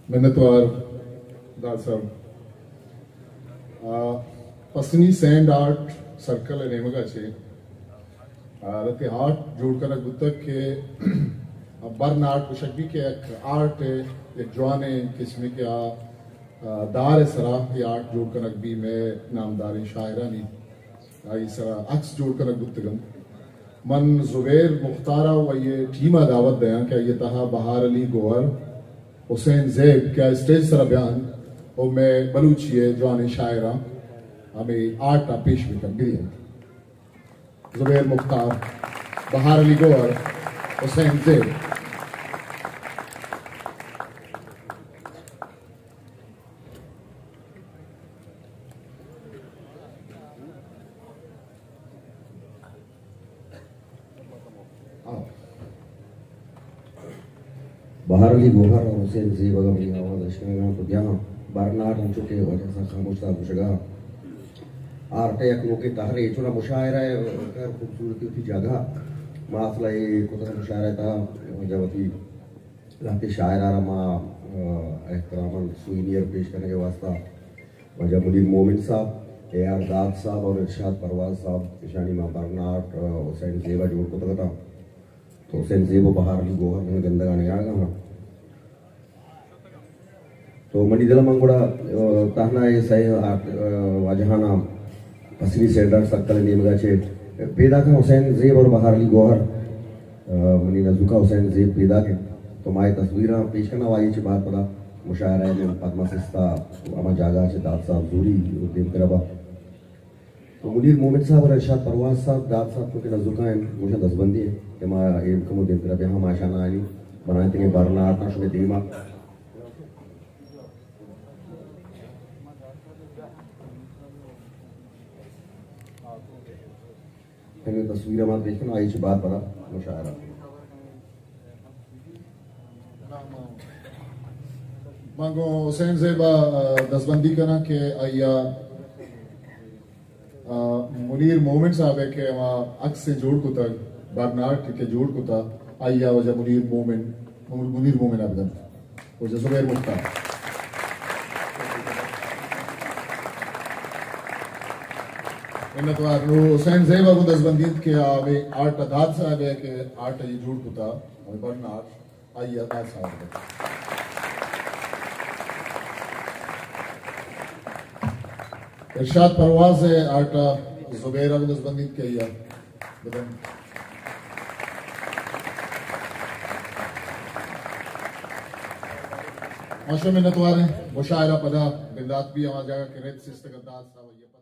منتوار داد صاحب۔ آ، پسنی سینڈ آرٹ سرکل ءِ نیمگ ءَ چہ، آ، لہتے آرٹ جوڑ کنگ بوتگ کہ برن آرٹ گوشگ بی کہ یک آرٹ ءِ یک جوانیں قسمے کہ آ، آ، دار ءِ سرا اے آرٹ جوڑ کنگ بی، مئے نامداریں شاعرانی آئی سرا عکس جوڑ کنگ بوتگ انت۔ من زبیر مختار ءَ و آئی ٹیم ءَ دعوت دیاں کہ آئی تہا بہار علی گوہر، حسین زیب کہ آ اسٹیج سرا بیان و مئے بلوچی ءِ جوانیں شاعراں ہمے آرٹ ءَ پیش بکن، بدینت۔ زبیر مختار، بہار علی گوہر، حسین زیب۔ بہار علی گوہر اور حسین زیب اگر منی آواز اشکنگا تو بیاں۔ برن آرٹ انچو کہ واجہ صاحب خاموش صاحب گوشگا، آرٹ یک نوکیں تہرے، چونا مشاعرہ ءِ غیر خوبصورتی وتی جاگہ، ما اصلا اے کتگ مشاعرہ ءِ تہا واجہ وتی لہتے شاعر ءَ را ما، آ، احتراماً سووینئر پیش کنگ ءِ واستہ واجہ منیر مومن صاحب، اے آر داد صاحب اور ارشاد پرواز صاحب، اشانی ما برن آرٹ، آ، حسین زیب ءَ جوڑ کتگ اتاں۔ تو حسین زیب و بہار علی گوہر من گندگ ءَ نیاگ ءَ آں۔ تو منی دل ءَ من گڑا، آ، تہنا اے سئے آرٹ، آ، واجہاناں پسنی سینڈ آرٹ سرکل ءِ نیمگ ءَ چہ پیداکاں، حسین زیب اور بہار علی گوہر، آ، منی نزوکا حسین زیب پیداک انت۔ تو ما اے تصویراں پیش کناں، آئی چہ بعد پدا مشاعرہ ءَ من پد ما سستا ہما جاگہ ءَ چہ داد صاحب زوری دیمترا با۔ تو منیر مومن صاحب اور ارشاد پرواز صاحب، داد صاحب چونکہ نزوکا انت، گوشاں دزبندی انت کہ ما اے کمو دیمترا بیاہاں، ما اشاناں آنی بنائینتگیں برن آرٹاں شمئے دیما۔ ہمے تصویر ءَ ما پیش کناں، آئی چہ بعد پدا مشاعرہ۔ من گوں حسین زیب ءَ، آ، دزبندی کناں کہ آئی ءَ، آ، منیر مومن صاحب ءَ کہ ہما عکس جوڑ کتگ، برن آرٹ کہ جوڑ کتگ، آئی ءَ واجہ منیر مومن، منیر مومن ءَ بدنت۔ واجہ زبیر مختار۔ منتوار۔ نوں حسین زیب ءَ گوں دزبندی انت کہ آ ہمے آرٹ ءَ داد صاحب ءَ کہ آرٹ ءَ اے جوڑ کتا، ہمے برن آرٹ، آئی ءَ داد صاحب ءَ۔ ارشاد پرواز ءِ آرٹ ءَ زبیر ءَ گوں دزبندی انت کہ آئی ءَ بدن۔ ما شمئے منتوار ایں، مشاعرہ پدا بندات بی، ہما جاگہ کہ رد سستگ ءَ داد صاحب ءَ۔